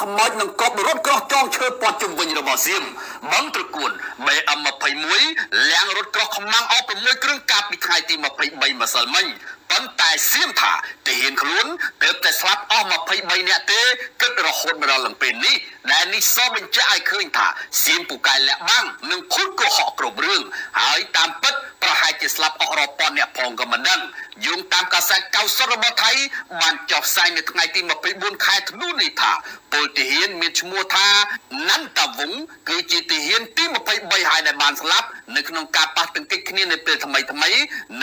ខ្មោចនឹងកប់រថក្រោះចងឈើព័ទ្ធជុំវិញរបស់សៀមបឹងត្រកួន BM21 លាងរថក្រោះខ្មាំងអស់6គ្រឿងកាលពីថ្ងៃទី23ម្សិលមិញប៉ុន្តែសៀមថាទាហានខ្លួនទើបតែស្លាប់អស់23នាក់ទេគិតរហូតមកដល់លំពេលនេះដែលនេះសបញ្ជាក់ឲ្យឃើញថាសៀមពូកែលាក់បាំងនិងខូចកុហកគ្រប់រឿងហើយតាមពិតប្រហែលជាស្លាប់អស់រាប់ពាន់អ្នកផងក៏មិនដឹងយោងតាមកាសែតកៅសុតរបស់ថៃបានចុះផ្សាយនៅថ្ងៃទី24ខែធ្នូនេះថាពលទាហានមានឈ្មោះថានន្តវង្សគឺជាទាហានទី23ហើយដែលបានស្លាប់នៅក្នុងការប៉ះទង្គិចគ្នានៅពេលថ្មីថ្មី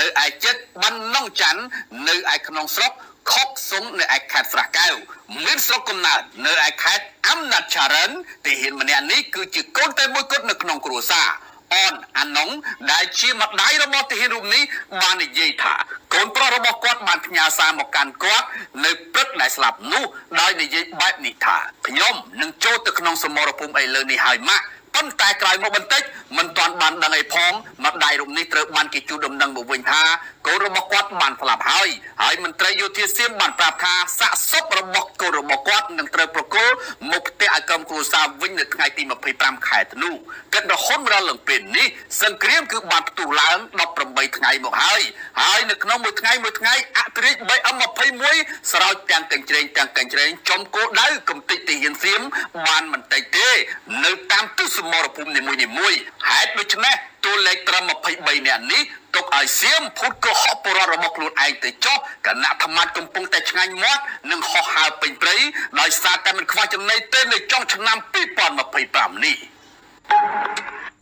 នៅឯចិត្តបានណងច័ន្ទនៅឯក្នុងស្រុកខុកសុងនៅឯខេត្តស្រះកែវមានស្រុកកំណើតនៅឯខេត្តអំណាចឆារិនទាហានម្នាក់នេះគឺជាកូនតែមួយគត់នៅក្នុងគ្រួសារអនអានងដែលជាម្ដាយរបស់ទាហានរូបនេះបាននិយាយថាកូនប្រុសរបស់គាត់បានផ្ញើសារមកកាន់គាត់នៅព្រឹកដែលស្លាប់នោះដោយនិយាយបែបនេះថាខ្ញុំនឹងចូលទៅក្នុងសមរភូមិឥឡូវនេះហើយម៉ាក់ប៉ុន្តែក្រោយមកបន្តិចមិនទាន់បានដឹងអីផងម្ដាយរូបនេះត្រូវបានគេជួលដំណឹងមកវិញថាកូនរបស់គាត់បានស្លាប់ហើយហើយមន្ត្រីយោធាសៀមបានប្រាប់ថាសាកសពរបស់កូនរបស់គាត់នឹងត្រូវប្រគល់មកផ្ទះឲ្យក្រុមគ្រួសារវិញនៅថ្ងៃទី25ខែធ្នូគិតរហូតមកដល់ពេលនេះសង្គ្រាមគឺបានផ្ទុះឡើង18ថ្ងៃមកហើយហើយនៅក្នុងមួយថ្ងៃមួយថ្ងៃអធិរាជ BM21 ស្រោចទាំងកញ្ច្រែងទាំងកញ្ច្រែងចំគោលដៅកំតិចទាហានសៀមបានមិនតិចទេនៅតាមទិសសមរភូមិនីមួយៗហេតុដូច្នេះតួលេខត្រឹម23នាក់នេះទុកឲ្យសៀមភូតកុហកពលរដ្ឋរបស់ខ្លួនឯងទៅចុះគណៈធម្មកំពុងតែឆ្ងាញ់មាត់និងហោះហើរពេញព្រៃដោយសារតែមិនខ្វះចំណីទេនៅចុងឆ្នាំ2025នេះ។